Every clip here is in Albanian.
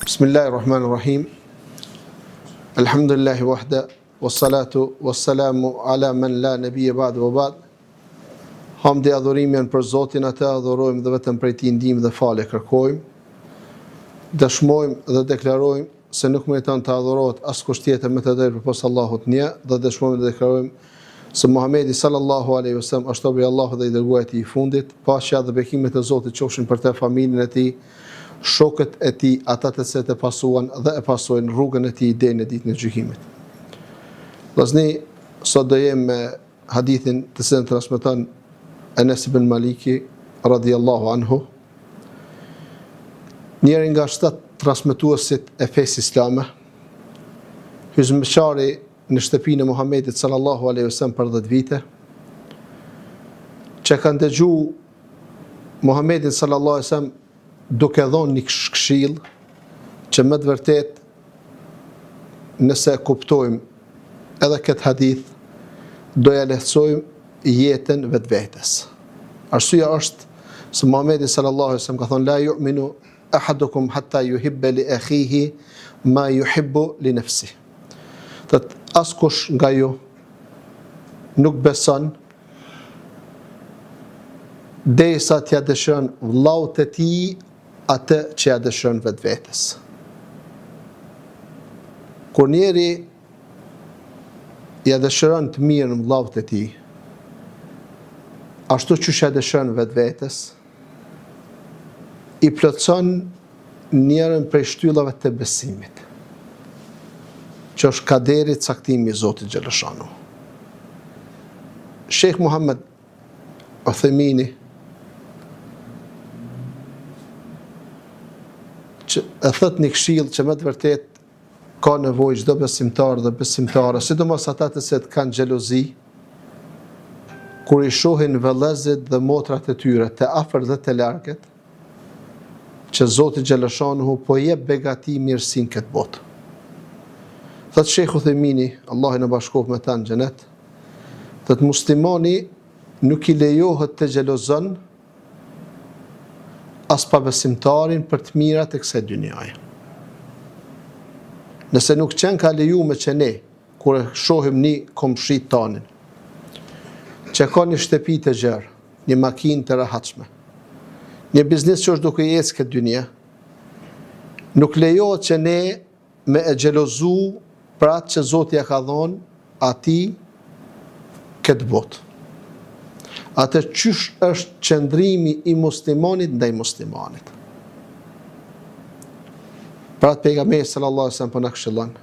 Bismillahirrahmanirrahim. Elhamdulillahi wahda wassalatu wassalamu ala men la nabiyya ba'd wa ba'd. Hamdi adhurimi janë për Zotin, atë adhurojmë dhe vetëm prej tij ndihmë dhe falje kërkojmë. Dëshmojmë dhe deklarojmë se nuk meriton të adhurohet askush tjetër me të drejtë përpos Allahut një dhe dëshmojmë dhe deklarojmë se Muhamedi sallallahu alaihi wasallam është robi i Allahut dhe i dërguari i tij i fundit, paqja dhe bekimet e Zotit qofshin për të, familjen e tij, shokët e tij, ata të cilët e pasuan dhe e pasojnë rrugën e tij deri në ditën e gjykimit. Vllazni, sot do jem me hadithin të cilin transmeton Enes ibn Maliki radhiyallahu anhu, njëri nga shtatë transmetuesit e fesë islame, hyzmeqari në shtëpinë e Muhamedit sallallahu alaihi wasallam për 10 vite, që ka ndëgju Muhamedin sallallahu alaihi wasallam duke dhonë një këshillë që me të vërtetë nëse e kuptojmë edhe këtë hadith do ja lehtësojmë jetën vetvetes. Arsyeja është se Muhamedi sallallahu alaihi wasallam ka thonë la yu'minu ahadukum hatta yuhibba li akhihi ma yuhibbu li nafsi. Thotë askush nga ju nuk beson derisa t'ia dëshiron vëllaut të tij atë që ia dëshiron vetvetes. Kur njeri ia dëshiron të mirën vëllaut të tij, ashtu qysh ia dëshiron vetvetes, i plotëson njërën prej shtyllave të besimit, që është kaderi caktimi i Zotit xheleshanuhu. Shejh Muhammed Uthejmini, që e thotë një këshillë që me të vërtetë ka nevojë çdo besimtar dhe besimtare, sidomos ata të cilët kanë xhelozi, kur i shohin vëllezërit dhe motrat e tyre, të afërt dhe të largët, që Zoti xheleshanuhu po jep begati mirësi në këtë botë. Thotë Shejh Uthejmini, Allahu na bashkoftë me ta në xhenet, thotë muslimani nuk i lejohet të xhelozon as pabesimtarin për të mirat e kësaj dynjaje. Nëse nuk qenka lejume që ne, kur e shohim një komshi tanin, që ka një shtëpi të gjerë, një makinë të rehatshme, një biznis që është duke i ecë këtë dynja, nuk lejohet që ne me e xhelozu për atë që Zoti ja ka dhonë atij këtë botë. Atë qysh është qëndrimi i muslimanit ndaj muslimanit. Për atë pejgamberi sallallahu alaihi wasallam po na këshillon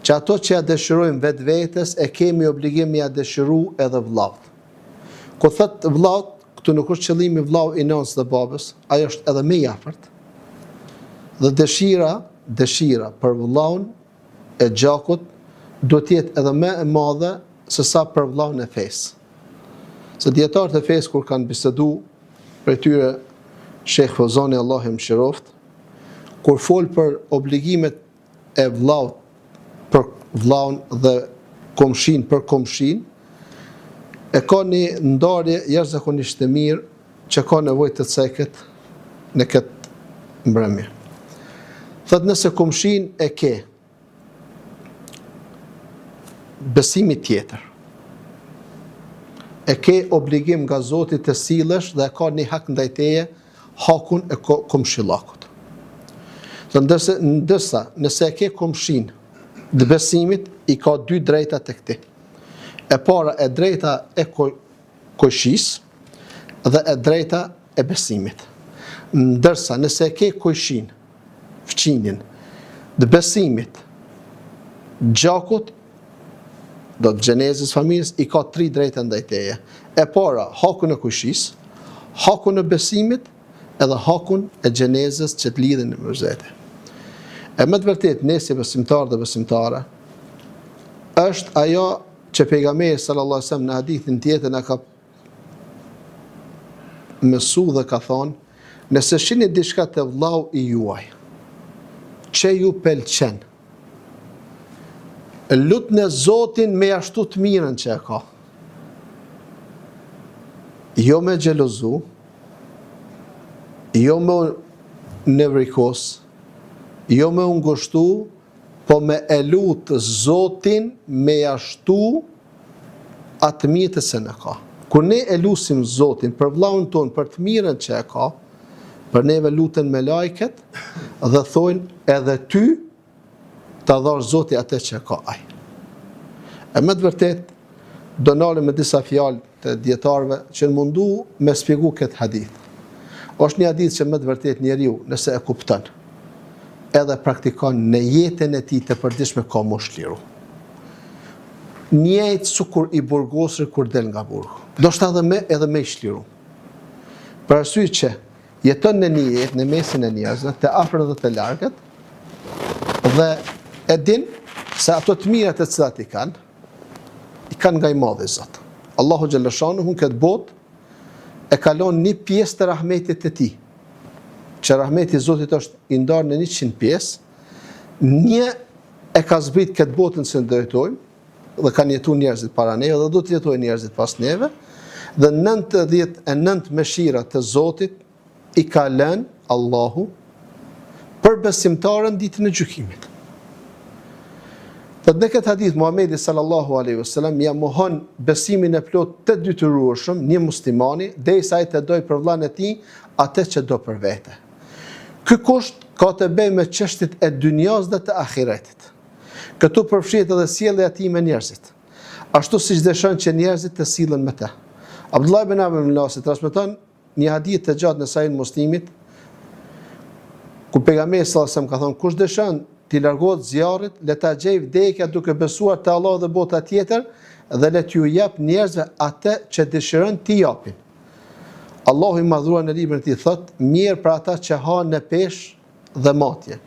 që ato që ja dëshirojmë vetvetes e kemi obligim me ja dëshiru edhe vllaut. Kur thot vllaut, këtu nuk është qëllimi vllau i nënës dhe babës, ai është edhe më i afërt. Dhe dëshira, dëshira për vllaun e gjakut duhet të jetë edhe më e madhe se sa për vllaun e fesë. Se dijetarët e fesë kur kanë bisedu prej tyre Shejh Fozani Allahu e mëshiroftë, kur fol për obligimet e vllaut për vllaun dhe komshin për komshin, e ka një ndarje jashtëzakonisht të mirë që ka nevojë të ceket në këtë mbrëmje. Thotë nëse komshin e ke besimit tjetër, e ke obligim nga Zoti të sillesh dhe e ka një hak ndaj teje, hakun e komshillakut. Dhe ndërsa, ndërsa nëse e ke komshin të besimit, i ka dy drejta tek ti. E para e drejta e kojshisë dhe e drejta e besimit. Ndërsa nëse e ke kojshin, fqinjin, të besimit, gjakut, do të gjenezës familjes, i ka tri drejta ndaj teje. E para, hakun e kojshisë, hakun e besimit, edhe hakun e gjenezës që të lidhin në vete. E me të vërtetë, ne si besimtar dhe besimtare, është ajo që pejgamberi sallallahu alajhi wasallam në hadithin tjetër na ka mësu dhe ka thonë, nëse shihni diçka te vllau i juaj, që ju pëlqen, lutne Zotin me ja shtu të mirën që e ka. Jo me xhelozu, jo me u nevrikos, Jo me u ngushtu, po me e lut Zotin me ja shtu atë mirë të cilën e ka. Kur ne e lusim Zotin për vllaun tonë për të mirën që e ka, për neve luten melajket dhe thojnë edhe ty ta dhashtë Zoti atë që e ka ai. E me të vërtetë, do nalem me disa fjalë të dijetarëve që janë mundu me spjegu këtë hadith. Është një hadith që me të vërtetë njeriu, nëse e kupton, edhe praktikon në jetën e tij të përditshme ka m'u çliru. Njëjtë sikur i burgosuri kur del nga burgu. Ndoshta edhe me edhe me i çliru. Për arsye që Jeton në një jetë në mesin e njerëzve, të afërt dhe të largët, dhe e din se ato të mira të cilat i kanë, i kanë nga i madhi Zot. Allahu xhelleshanuhu në këtë botë e ka lon një pjesë të rahmetit të tij. Që rahmeti i Zotit është i ndarë në 100 pjesë, një e ka zbrit këtë botën që ne jetojmë, dhe kanë jetu njerëzit para neve dhe do të jetojnë njerëzit pas neve, dhe 99 mëshira të Zotit i ka lënë Allahu për besimtarën ditën e gjykimit. Dhe në këtë hadith Muhamedi sallallahu alaihi wasallam ja mohon besimin e plotë të detyrueshëm një muslimani derisa ai të dojë për vëllain e tij atë që do për vete. Ky kusht ka të bëjë me çështjet e dynjas dhe të ahiretit. Këtu përfshihet edhe sjellja e tij me njerëzit, ashtu siç dëshiron që njerëzit të sillen me të. Abdullah ibn Amr ibn Lasi transmeton një hadith të gjatë në Sahih Muslimit, ku pejgamberi sallallahu alajhi wasallam ka thënë kush dëshiron t'i largohet zjarrit, le ta gjejë vdekja duke besuar te Allahu dhe bota tjetër dhe le t'ju jap njerëzve atë që dëshiron t'i japin. Allahu i madhëruar në librin e tij thotë, mjerë për ata që hanë në peshë dhe matje,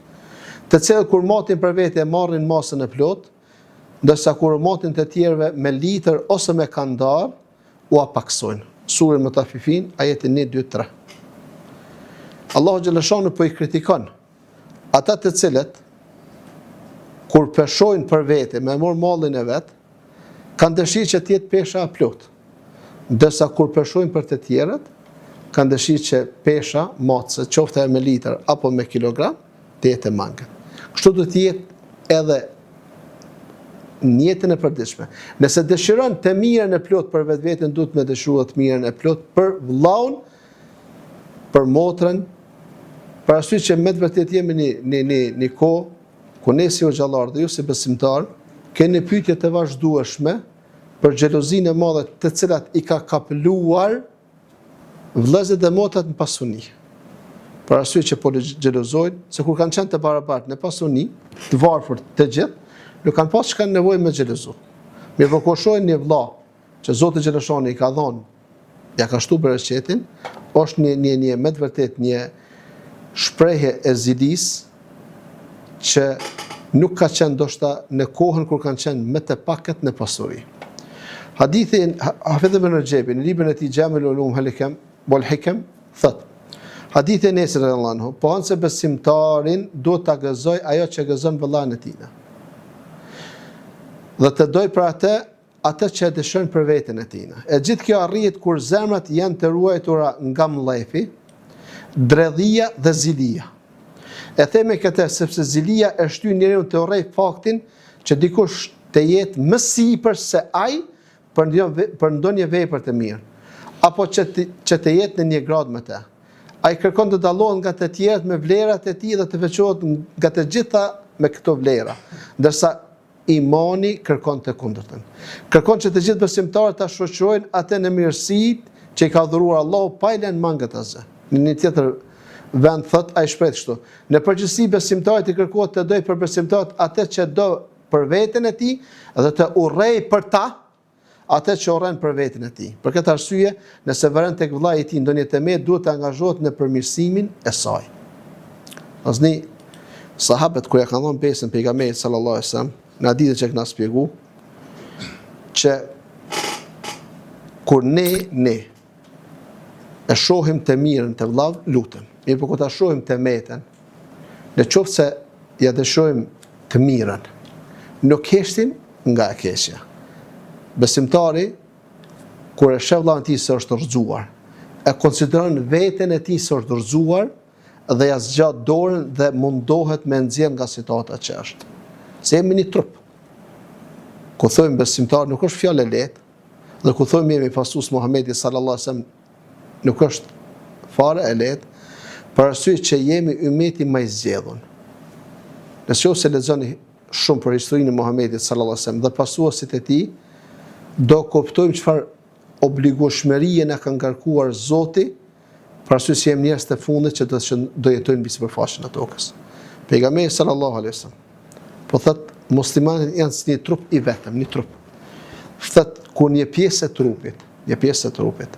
të cilët kur matin për vete e marrin masën e plotë, ndërsa kur u matin të tjerëve me litër ose me kandar, ua paksojnë. Sure Mutafifin, ajeti 1, 2, 3. Allahu xhelleshanuhu po i kritikon ata të cilët kur peshojnë për vete me marr mallin e vet, kanë dëshirë që të jetë pesha e plotë. Ndërsa kur peshojnë për të tjerët, kanë dëshirë që pesha matëse, qoftë ajo me litër apo me kilogram, të jetë e mangët. Kështu do të jetë edhe në jetën e përditshme. Nëse dëshiron të mirën e plotë për vetveten, duhet me dëshiru të mirën e plotë për vëllaun, për motrën, për arsye që me të vërtetë jemi në një një një kohë ku ne si hoxhallarë dhe ju si besimtarë keni pyetje të vazhdueshme për xhelozinë e madhe të cilat i ka kapluar vëllezërit dhe motrat në pasuni. Për arsye që po xhelozojnë, se kur kanë qenë të barabartë në pasuni, të varfër të gjithë, nuk kanë pas çka nevojë me xhelozu. Mirëpo kur shohin një vëlla që Zoti xheleshanuhu i ka dhonë ja ka shtu bereqetin, është një, një, një, me të vërtet një shprehje e zilisë që nuk ka qenë ndoshta në kohën kur kanë qenë më të pakët në pasuri. Hadithin, Hafidh ibn Rexhebi, në librin e tij Xhamiul Ulum Helikem, Wal Hikem, thotë, Hadithi i Enesit radiallahu anhu, pohon se besimtarin duhet ta gëzojë ajo që gëzon vëllain e tij. Dhe të dojë për atë atë që e dëshiron për veten e tij. E gjithë kjo arrihet kur zemrat janë të ruajtura nga mllefi, dredhia dhe zilia. E themi këtë sepse zilia e shtyn njeriun të urrejë faktin që dikush të jetë më sipër se ai për ndonjë për ndonjë vepër të mirë, apo që të, që të jetë në një gradë me të. Ai kërkon të dallohet nga të tjerët me vlerat e tij dhe të veçohet nga të gjitha me këto vlera, ndërsa Imani kërkon të kundërtën. Kërkon që të gjithë besimtarët ta shoqërojnë atë në mirësitë që i ka dhuruar Allahu pa i lënë mangët asgjë. Në një tjetër vend thotë ai shprehet kështu: Në përgjithësi besimtarit i kërkohet të dojë për besimtarët atë që do për veten e tij dhe të urrejë për ta atë që urren për veten e tij. Për këtë arsye, nëse vëren tek vëllai i tij ndonjë të metë, duhet të angazhohet në përmirësimin e saj. Vllazni sahabët kur ja kanë dhënë besën pejgamberit sallallahu alajhi wasallam, në hadithin që kena shpjegu, që kur ne ne e shohim të mirën te vllau, lutem. Mirëpo kur ta shohim të metën, në qoftë se ja dëshirojmë të mirën, nuk heshtim nga e keqja. Besimtari, kur e sheh vllaun e tij se është rrëzuar, e konsideron veten e tij se është rrëzuar, dhe ja zgjat dorën dhe mundohet me nxjerr nga situata që është. Se jemi një trup. Kur thojmë besimtar nuk është fjalë e lehtë, dhe kur thojmë jemi pasues Muhamedit sallallahu alaihi wasallam nuk është fare e lehtë, për arsye që jemi ymeti më i zgjedhur. Nëse ju se lexoni shumë për historinë e Muhamedit sallallahu alaihi wasallam dhe pasuesit e tij, do kuptojmë çfarë obligueshmërie na ka ngarkuar Zoti, për arsye se jemi njerëz të fundit që do të do jetojnë mbi sipërfaqen e tokës. Pejgamberi sallallahu alaihi wasallam po thot muslimanët janë si një trup i vetëm, një trup. Thot kur një pjesë e trupit, një pjesë e trupit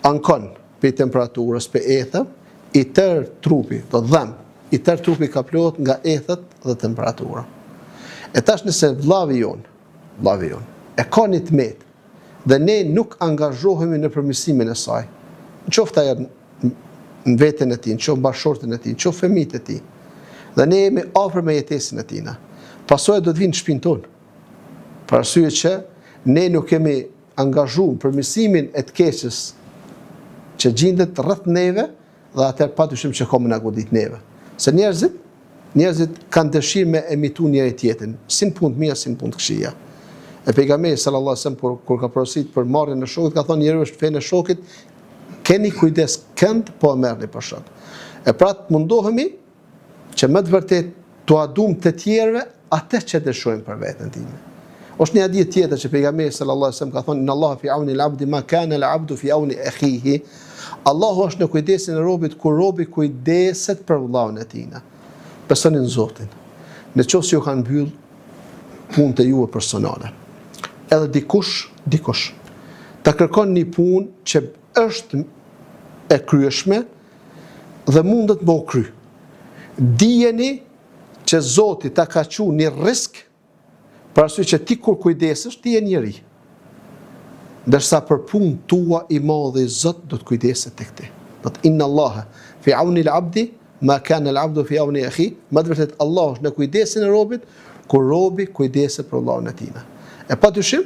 ankon prej temperaturës, prej etheve, i tërë trupi, do dhem, i tërë trupi kaplohet nga ethet dhe temperatura. E tash nëse vllavi jonë, vllavi jonë, e ka një të metë, dhe ne nuk angazhohemi në përmirësimin e saj, në qoftë ajo në veten e tij, në qoftë bashkëshorten e tij, në qoftë fëmijët e tij, dhe ne jemi afër me jetesën e tina, pasojat do të vinë në shpinë tonë, për arsye që ne nuk kemi angazhu në përmirësimin e të keqes që gjindet rreth neve dhe atëherë pa dyshim që ka me na godit neve. Se njerëzit, njerëzit kanë dëshirë me imitu njëri tjetrin, si në punë të mira, si në punë të këqija. E pejgamberi sallallahu alajhi wasallam kur, kur ka porosit për marrjen e shokut, ka thonë njeriu është fenë e shokit, keni kujdes kënd po e merrni për shok. E pra të mundohemi që me të vërtetë t'ua duam të tjerëve atë që dëshirojmë për veten time. Është një hadith tjetër që pejgamberi sallallahu alajhi wasallam ka thonë inna Allaha fi auni al-abdi ma kana al-abdu fi auni akhihi. Allahu është në kujdesin e robit kur robi kujdeset për vëllaun e tij. Besoni në Zotin. Në qoftë se ju kanë mbyll punët e juve personale. Edhe dikush, dikush ta kërkon një punë që është e kryeshme, dhe mundet me u kry. Dijeni që Zoti ta ka çu një risk, për arsye që ti kur kujdesesh, ti je njeri. Ndërsa për punë tua i madhi Zot do të kujdeset tek ti. Do të inna Allaha fi auni al-abdi ma kana al-abdu fi auni akhi, me të vërtetë Allahu është në kujdesin e robit kur robi kujdeset për vëllaun e tij. E pa dyshim,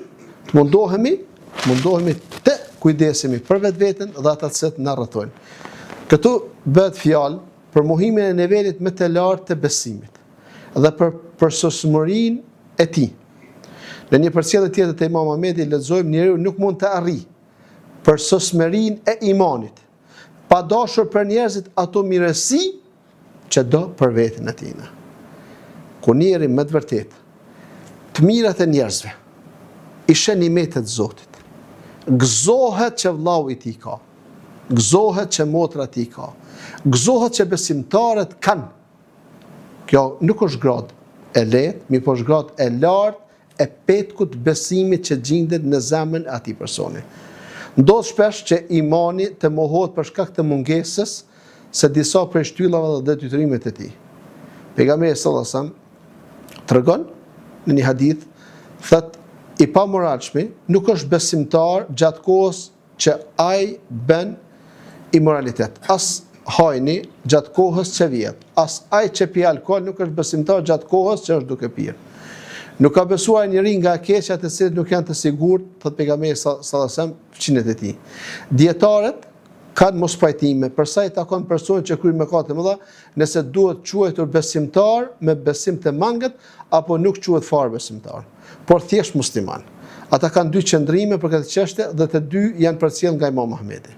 të mundohemi, të mundohemi të kujdesemi për vetveten dhe ata të cilët na rrethojnë. Këtu bëhet fjalë për mohimin e nivelit më të lartë të besimit dhe për përsosmërinë e tij. Në një përcjellje tjetër të Imam Ahmedit lexojmë njeriu nuk mund të arrijë përsosmërinë e imanit pa dashur për njerëzit ato mirësi që do për veten e tina. Kur njeri me të vërtetë, të mirat e njerëzve, i sheh nimetet e Zotit, gëzohet që vllau i tij ka, gëzohet që motra e tij ka, gëzohet që besimtarët kanë, kjo nuk është gradë e lehtë, mirëpo është gradë e lartë e petkut të besimit që gjindet në zemrën e atij personi. Ndodh shpesh që imani të mohohet për shkak të mungesës së disa prej shtyllave dhe detyrimeve të tij. Pejgamberi sallallahu alajhi wasallam tregon në një hadith, thotë i pamoralshmi nuk është besimtar gjatë kohës që ai bën imoralitet, as hajni gjatë kohës që vjedh, as ai që pi alkool nuk është besimtar gjatë kohës që është duke pirë. Nuk ka besuar njeri nga e keqja të cilit nuk janë të sigurt, thotë pejgamberi sallallahu alajhi wasallam, fqinjët e tij. Dijetarët kanë mospajtime për sa i takon personit që kryen mëkate të mëdha, nëse duhet quajtur besimtar me besim të mangët apo nuk quhet fare besimtar, por thjesht musliman. Ata kanë dy qëndrime për këtë çështje dhe të dy janë përcjellë nga Imam Ahmedi.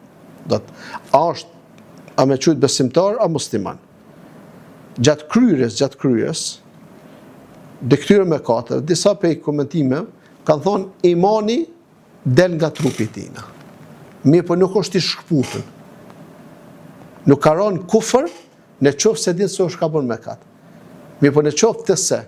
Do të, a është a me quajt besimtar a musliman? Gjatë kryerjes, gjatë kryerjes dhe këtyre mëkateve, disa prej komentimeve kanë thonë imani del nga trupi i tina. Mirëpo nuk është i shkëputun. Nuk ka ra n'kufër në qoftë se din se është ka bërë mëkat. Mirëpo në qoftë se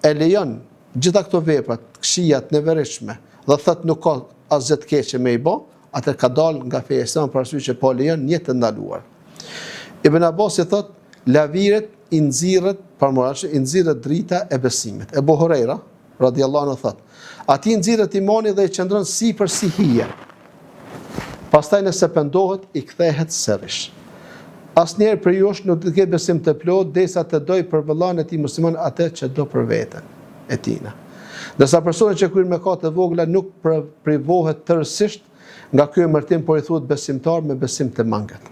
e lejon gjitha këto vepra të këqija të neveritshme dhe thotë nuk ka asgjë të keqe me i bo, atëherë ka dalë nga feja islame për arsye që po lejon një të ndaluar. Ibn Abbasi thotë, lavirit i nxirret, pamoralshmit, i nxirret drita e besimit. Ebu Hurejra, radiallahu anhu thotë, atij i nxirret imani dhe i qëndron sipër si hije. Pastaj nëse pendohet, i kthehet sërish. Asnjëri prej jush nuk do të ketë besim të plotë derisa të dojë për vëllain e tij musliman atë që do për veten e tina. Ndërsa personi që kryen mëkate të vogla nuk privohet tërësisht nga ky emërtim, por i thuhet besimtar me besim të mangët.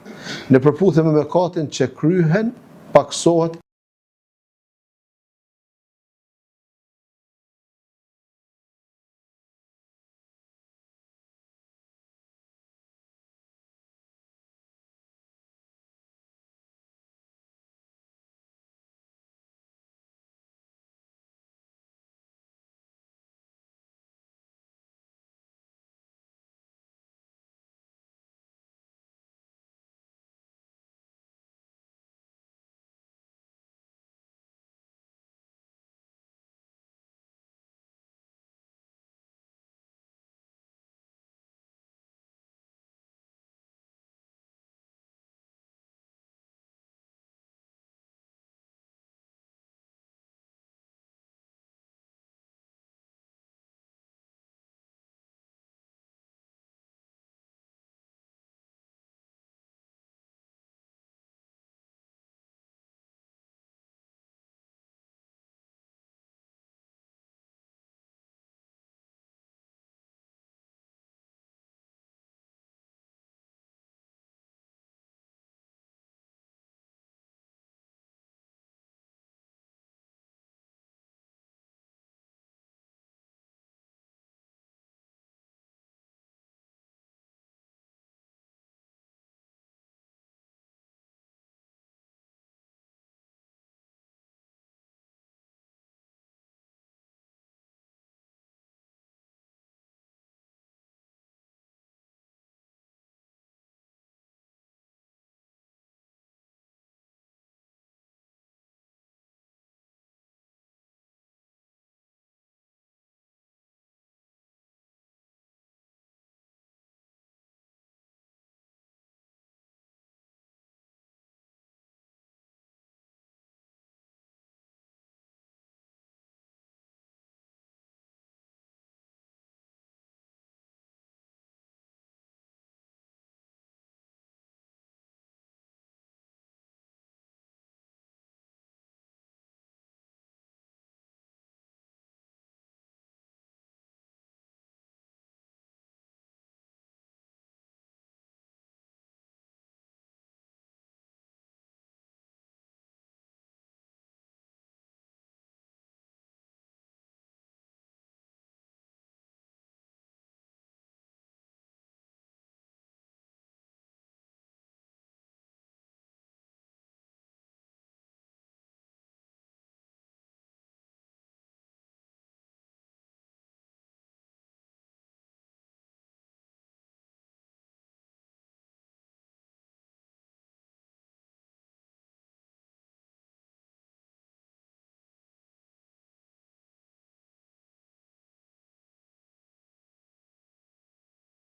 Në përputhje me mëkatin që kryhen, pakësohet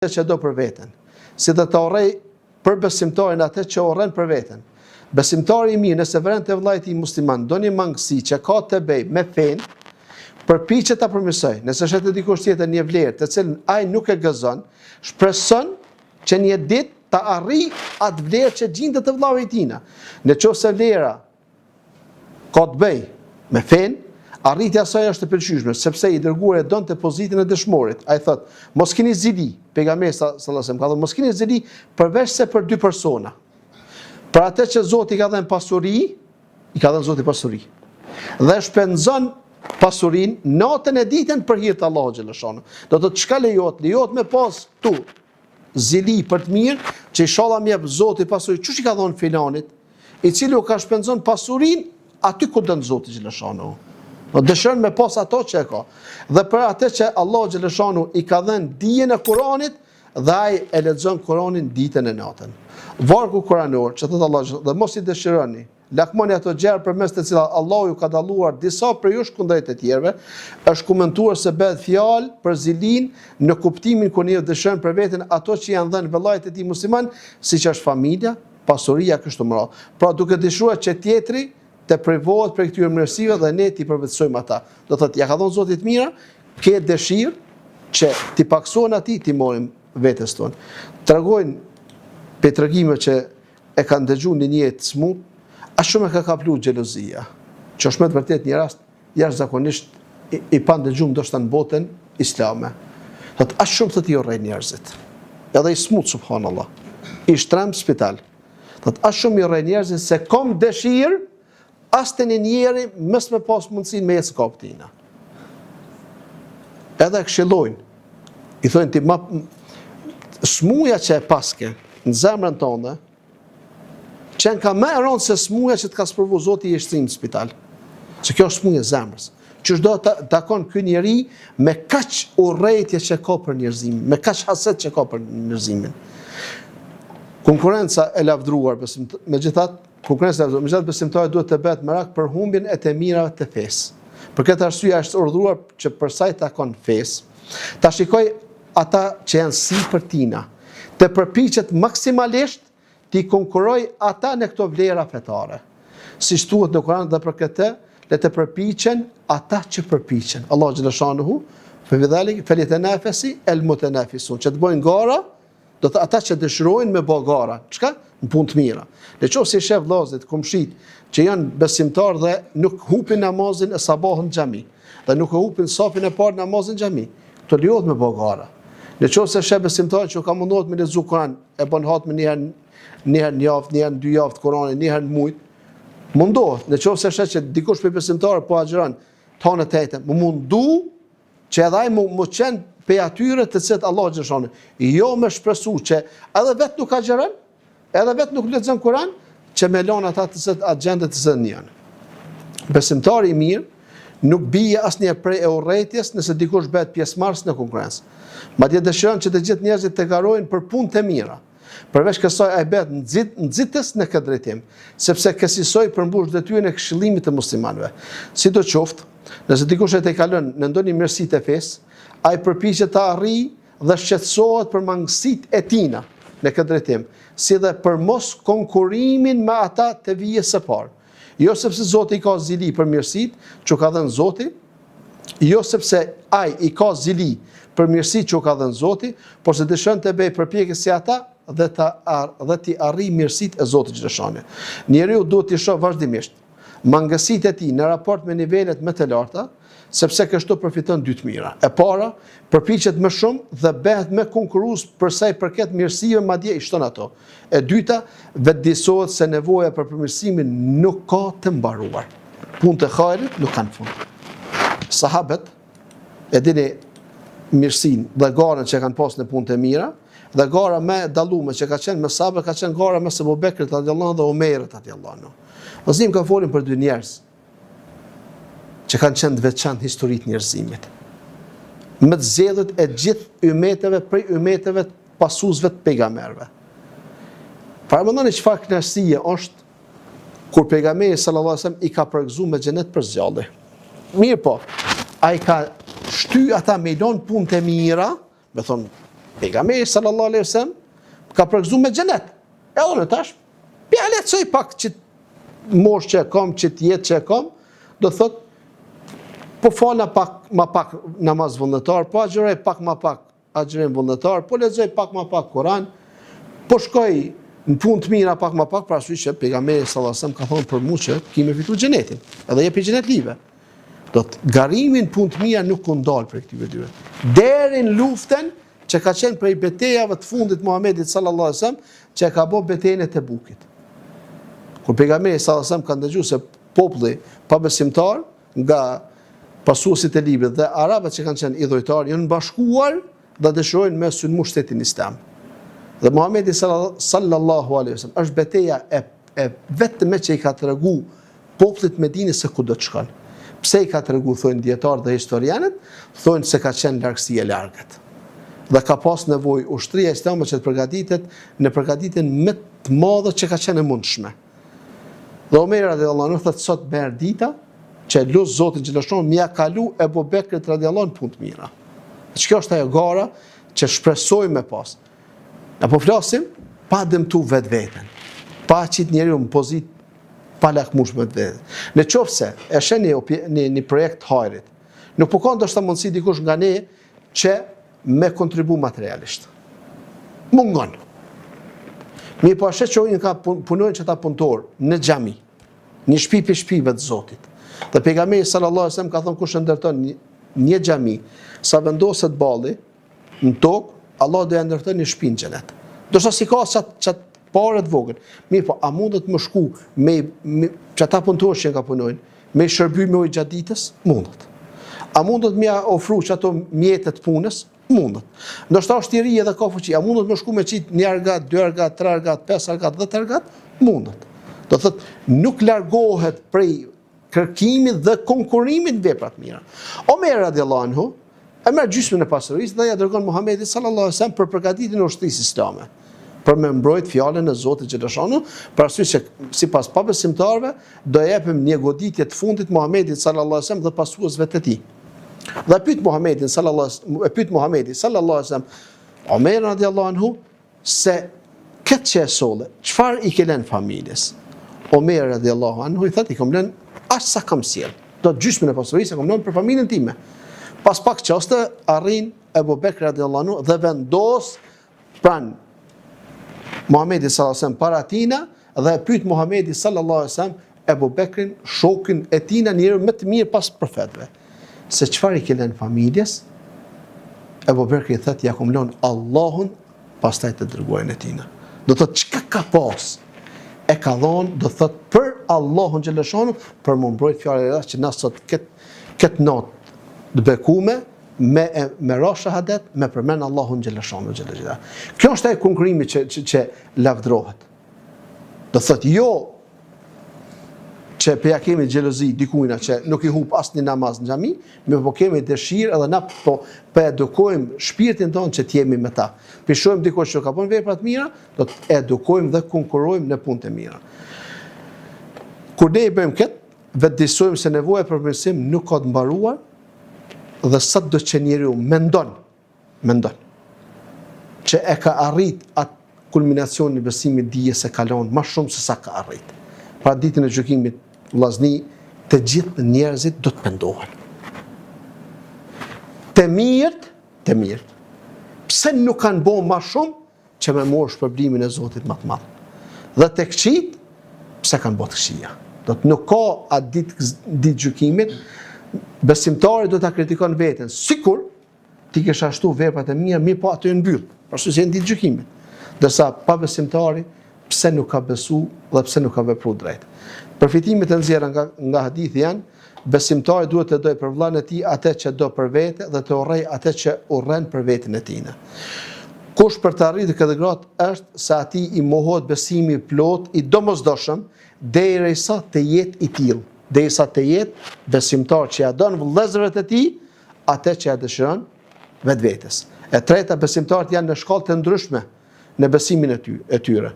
që do për veten, si dhe të urrej për besimtarin atë që urren për veten. Besimtari i mirë, nëse vëren te vëllai i tij musliman ndonjë mangësi që ka të bëjë me fenë, përpiqet ta përmirësojë. Nëse sheh te dikush tjetër një vlerë të cilën ai nuk e gëzon, shpreson që një ditë ta arrijë atë vlerë që gjindet te vëllau i tina. Në qoftë se vlera ka të bëjë me fenë, arritja e saj është e pëlqyeshme, sepse i dërguari e donte pozitën e dëshmorit. Ai thotë, mos keni zili, pejgamberi sallallahu alajhi wasallam ka thënë, mos keni zili përveç se për dy persona. Për atë që Zoti i ka dhënë pasuri, i ka dhënë Zoti pasuri. Dhe shpenzon pasurinë natën e ditën për hir të Allahut xheleshanuhu. Do të thotë çka lejohet? Lejohet me pas tu zili për të mirë, që ishalla më jep Zoti pasuri, qysh i ka dhënë filanit, i cili u ka shpenzon pasurinë aty ku don Zoti xheleshanuhu. Do dëshiron me pas ato që e ka. Dhe për atë që Allahu xheleshanuhu i ka dhënë dijen e Kuranit dhe ai e lexon Kuranin ditën e natën. Vargu kuranor që thotë Allahu dhe mos i dëshironi Lakmoni ato gjëra përmes të cilave Allahu ju ka dalluar disa prej jush kundrejt të tjerëve, është komentuar se bëhet fjalë për zilinë në kuptimin kur njeriu dëshiron për veten ato që janë dhënë vëllait të tij musliman, siç është familja, pasuria kështu me radhë. Pra duke dëshiruar që tjetri të privohet prej këtyre mirësive dhe ne t'i përvetësojmë ata. Do thotë, ja ka dhënë Zoti të mira, ke dëshirë që t'i pakësohen atij, t'i marrim vetes tonë. Tregojnë prej tregimeve që e kanë dëgju një njeri të smut, aq shumë e ka kaplu xhelozia, që është me të vërtetë një rast jashtëzakonisht i, i pandëgjum ndoshta në botën islame. Thotë, aq shumë thotë i urrej njerëzit. Edhe i smut, subhanallah. I shtrem spital. Thot, aq shumë i urrej njerëzit se kom dëshirë asnjë njeri mos me pas mundësinë me ecë kah tina. Edhe e këshillojnë. I thonë ti ma smuja që e paske në zemrën tënde, Qenka më e rëndë se smuja që të ka sprovu Zoti i shtrim në spital. Se kjo është smuja e zemrës. Qysh do të takon ky njeri me kaq urrejtje që ka për njerëzimin, me kaq haset që ka për njerëzimin. Konkurrenca e lavdruar, besim, megjithatë, konkurrenca e lavdruar, megjithatë besimtari duhet të bëhet merak për humbjen e të mirave të fesë. Për këtë arsye është urdhëruar që për sa i takon fesë, ta shikojë ata që janë sipër tina, të përpiqet maksimalisht t'i konkurrojë ata në këto vlera fetare. Siç thuhet në Kur'an dhe për këtë, le të përpiqen ata që përpiqen. Allahu xhaleshanuhu, fe fi dhalike feljetenafesi el mutenafisun, që të bëjnë gara, do të ata që dëshirojnë me bë gara, çka? Në punë të mira. Në qoftë se i sheh vëllazërit, komshit që janë besimtarë dhe nuk hupin namazin e sabahut në xhami, dhe nuk e hupin safin e parë namazin në xhami, Këto lejohet me bë gara. Në qoftë se sheh besimtarin që ka mundohet me lexu Kur'an, e bën hatme një herë një herë në javë, një herë në dy javë të Kur'anit, një herë në muaj, mundohet. Në qoftë se sheh që dikush prej besimtarëve po agjëron të hanë të ejte, mu mundu që edhe ai mu, mu qenë prej atyre të cilët Allah xhelshanuhu, jo me shpresu që edhe vetë nuk agjëron, Edhe vetë nuk lexon Kur'an, që me lënë ata të cilët atë gjendje të cilën janë. Besimtari i mirë nuk bie asnjëherë pre e urrejtjes nëse dikush bëhet pjesëmarrës në konkurrencë. Madje dëshiron që të gjithë njerëzit të garojnë për punë të mira. Përveç kësaj ai bëhet nxit, nxitës në këtë drejtim, sepse kësisoj përmbush detyrën e këshillimit të muslimanëve. Sidoqoftë, nëse dikush e tejkalon në ndonjë mirësi të fesë, ai përpiqet ta arrijë dhe shqetësohet për mangësitë e tina në këtë drejtim, si dhe për mos konkurrimin me ata të vijës së parë. Jo sepse Zoti i ka zili për mirësitë që u ka dhënë Zoti, jo sepse ai i ka zili për mirësitë që u ka dhënë Zoti, por se dëshiron të bëjë përpjekje si ata dhe ta dhe t'i arrijë mirësitë e Zotit xheleshanuhu. Njeriu duhet t'i shohë vazhdimisht mangësitë e tij në raport me nivelet më të larta, sepse kështu përfiton dy të mira. E para, përpiqet më shumë dhe bëhet më konkurrues për sa i përket mirësive, madje i shton ato. E dyta, vetëdijesohet se nevoja për përmirësimin nuk ka të mbaruar. Punët e hajrit nuk kanë fund. Sahabët e dini mirësinë dhe garën që kanë pas në punë të mira, dhe gara më e dallume që ka qenë me sahabët, ka qenë gara mes Ebu Bekrit radiallahu anhu dhe Omerit radiallahu anhu. Vëllaznim ka folim për dy njerëz që kanë qenë të veçantë në histori të njerëzimit. Më të zgjedhurit e gjithë ymeteve prej ymeteve të pasuesve të pejgamberëve. Paramendoni çfarë kënaqësie është kur pejgamberi sallallahu alajhi wasallam i ka përgëzu me xhenet për s'gjalli. Mirëpo, ai ka shty ata me i lon punët e mira, me thonë, pejgamberi sallallahu alajhi wasallam ka përgëzu me xhenet. Edhe unë tash, pja lehtësoj pak qit moshë që e kam, qit jetë që e kam, do thot, po falna pak ma pak namaz vullnetar, po agjëroj pak ma pak agjërim vullnetar, po lexoj pak ma pak Kur'an, po shkoj në punë të mira pak ma pak, për arsye që pejgamberi sallallahu alajhi wasallam ka thonë për mua që ki me fitu xhenetin, edhe je prej xhenetlive. Do të garimi në punë të mira nuk u ndal prej këtyre dyve. Deri në luftën që ka qenë prej betejave të fundit Muhamedit sallallahu alajhi wasallam, që e ka bë betejën e Tebukit. Kur pejgamberi sallallahu alajhi wasallam ka ndëgjuar se populli pabesimtar nga pasuesit e librit dhe arabët që kanë qenë idhujtarë janë bashkuar dhe dëshirojnë me sulmu shtetin islam. Dhe Muhamedi sallallahu alaihi wasallam është beteja e e vetme që i ka tregu popullit të Medinës se ku do të shkon. Pse i ka tregu, thonë dijetarët dhe historianët, thonë se ka qenë largësi e largët. Dhe ka pas nevojë ushtria islame që të përgatitet në përgatitjen më të madhe që ka qenë e mundshme. Dhe Omeri radiallahu anhu thotë sot më erdh dita që e lus Zotin xheleshanuhu me ia kalu Ebu Bekrit radiallahu anhu punë të mira. Që kjo është ajo gara që shpresoj me pas. Na po flasim pa dëmtu vetveten, pa qitë njeriu në pozitë pa lakmushme vetveten. Në qoftë se e sheh një, një, një projekt hajrit, nuk po ka ndoshta mundësi dikush nga ne që me kontribu materialisht. Mungon. Mirëpo e sheh që unë ka punojnë qeta punëtorë në xhami, një shpi prej shpive të Zotit. Dhe pejgamberi sallallahu alajhi wasallam ka thonë kush e ndërton një, një xhami, sa vendoset balli në tokë, Allah do ja ndërton një shtëpi në xhenet. Ndoshta s'i ka qat qat. pare të vogël. Mirëpo, a mundet me shku me, me qata punëtorë që ka punojnë, me i shërby me ujë gjatë ditës? Mundet. A mundet me ja ofru qato mjete të punës? Mundet. Ndoshta është i ri edhe ka fuqi. A mundet me shku me qit një argat, dy argat, tre argat, pesë argat, dhetë argat? Mundet. Do thot, nuk largohet prej kërkimit dhe konkurrimit në vepra të mira. Omer radiallahu anhu e merr gjysmën e pasurisë dhe ja dërgon Muhamedit sallallahu alaihi wasallam për përgatitjen e ushtrisë islame, për me mbrojt fjalën e Zotit xheleshanuhu, për arsye se sipas pabesimtarëve do jepim një goditje të fundit Muhamedit sallallahu alaihi wasallam dhe pasuesve të tij. Dhe e pyet Muhamedin sallallahu alaihi wasallam, e pyet Muhamedi sallallahu alaihi wasallam Omer radiallahu anhu se këtë që e solle, çfarë i ke lënë familjes? Omer radiallahu anhu i thotë i kam lënë aq sa kam sjell. Do të gjysmën e pasurisë e kam lënë për familjen time. Pas pak çaste arrin Ebu Bekr radiallahu anhu dhe vendos pranë Muhamedit sallallahu alaihi wasallam para tina dhe e pyet Muhamedi sallallahu alaihi wasallam Ebu Bekrin, shokin e tina, njeriun më të mirë pas profetëve. Se çfarë i ke lënë familjes? Ebu Bekri i thotë ja kom lënë Allahun pastaj të dërguarin e tina. Do të thotë çka ka pas? E ka dhonë, do të thotë për Allahun xheleshanuhu, për me mbrojt fjalën e që na sot kët kët natë të bekume me e, me ra shahadet, me përmend Allahun xheleshanuhu xhele xhelaluhu. Kjo është ai konkurrimi që që, që lavdrohet. Do të thotë jo që po ja kemi xhelozi dikujna që nuk i hup asnjë namaz në xhami, mirëpo kemi dëshirë edhe na po po edukojmë shpirtin tonë që të jemi me ta. Po shohim dikush që ka bën vepra të mira, do të edukojmë dhe konkurrojmë në punë të mira. Kur ne i bëjmë këtë, vetëdijsojmë se nevoja për përmirësim nuk ka të mbaruar dhe sado që njeriu mendon mendon që e ka arrit atë kulminacionin e besimit dije se ka lon ma shumë se sa ka arrit. Pra ditën e gjykimit, vllazni, të gjithë njerëzit do të pendohen. Të mirët, të mirët. Pse nuk kanë bo ma shumë që me morë shpërblimin e Zotit ma të madh. Dhe të këqijt, pse kanë bo të këqija? Do të nuk ka atë ditë ditë gjykimit, besimtari do ta kritikon veten, sikur t'i kisha shtu veprat e mia, mirëpo ato janë mbyll, për arsye se janë ditë gjykimit. Ndërsa pabesimtari, pse nuk ka besu dhe pse nuk ka vepru drejt. Përfitimet e nxjerra nga, nga hadithi janë, besimtari duhet të dojë për vëllain e tij atë që do për vete dhe të urrejë atë që urren për veten e tij. Kusht për të arritur këtë gradë është se atij i mohohet besimi i plotë i domosdoshëm derisa të jetë i tillë, derisa të jetë besimtar që ja don vëllezërve të tij atë që ja dëshiron vetvetes. E treta, besimtarët janë në shkallë të ndryshme në besimin e, ty, e tyre.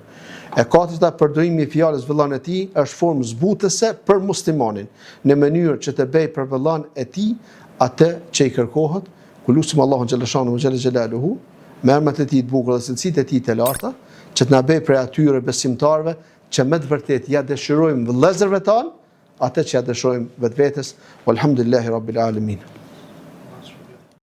E katërta, përdorimi i fjalës vëllanë e tij është formë zbutëse për muslimanin, në mënyrë që të bëjë për vëllanë e tij atë që i kërkohet, ku lusim Allahun xheleshanuhu xhele xhelaluhu, me emrat e tij të bukur dhe cilësitë e tij të larta, që të na bëjë prej atyre besimtarëve që me të vërtetë ja dëshirojmë vëllezërve tanë, atë që ja dëshirojmë vetvetes, walhamdulillahi rabbil alamin.